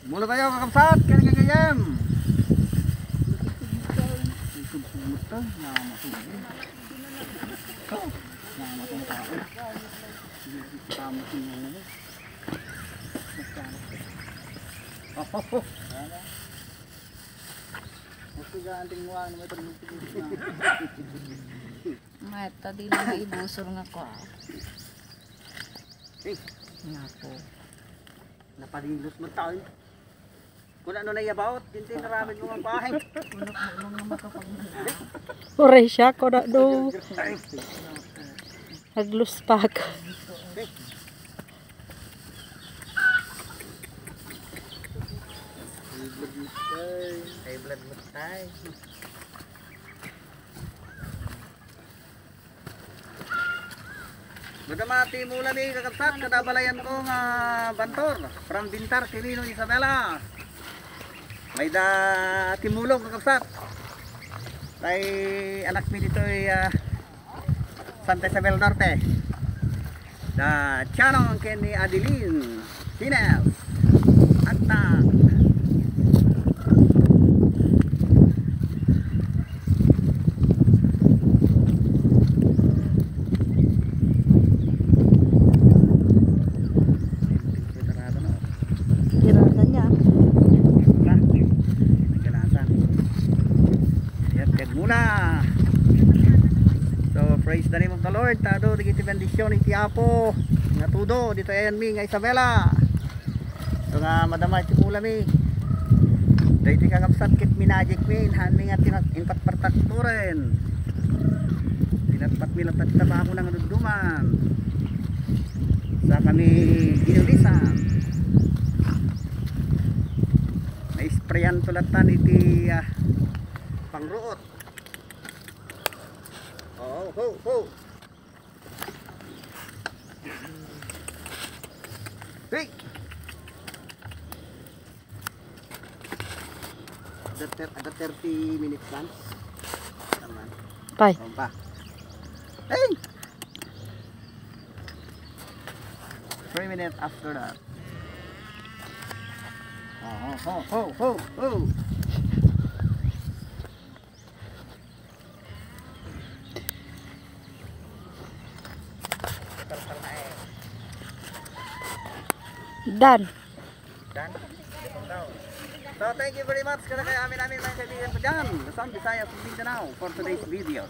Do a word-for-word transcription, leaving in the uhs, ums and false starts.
Mula tayo, kakabsat, kani nga gayam. Mata di na maibusor nga kwa. Eh. Nga po. Napadilos mo tayo. Kung ano na yabaot, hindi naramid mo ang bahay. Uray siya, ko na do. Nagluspak. High blood mo tayo. Madama ti mula mi, kakabsat, kada balayan ko nga Bantor, from Bintar, Quirino, Isabela. Mayda ti mulong, kakabsat. Tay anak mi ditoy, ah, Santa Isabel Norte. Da Chanong ken ni Adeline. Sines. Agtak. Tirasan niya. Nagkalasan. Ayan, kag mula. So, praise the name of the Lord. Tado, dagiti bendision iti Apo. Nga tudo, dito ayan mi nga Isabela. Ito nga madama iti mula mi. Dahil ti kakabsat kit minajik mi, inhan mi nga tina-, inpatpartak turen. Pinatpat mi lang tatta bako nga duduman. Sa kami ginulisan. Naisprayan to latan iti, ah, pangruot. Oh, ho, ho. Hey! Ada ter-, ada thirty minutes kan? Taman. Tay. Taman pa. Hey! Three minutes after that. Oh, ho, ho, ho, ho. Done. Done? So, thank you very much kada kay amin-amin mga kaibigan ko dyan. Luzon, Visayas, Mindanao for today's video.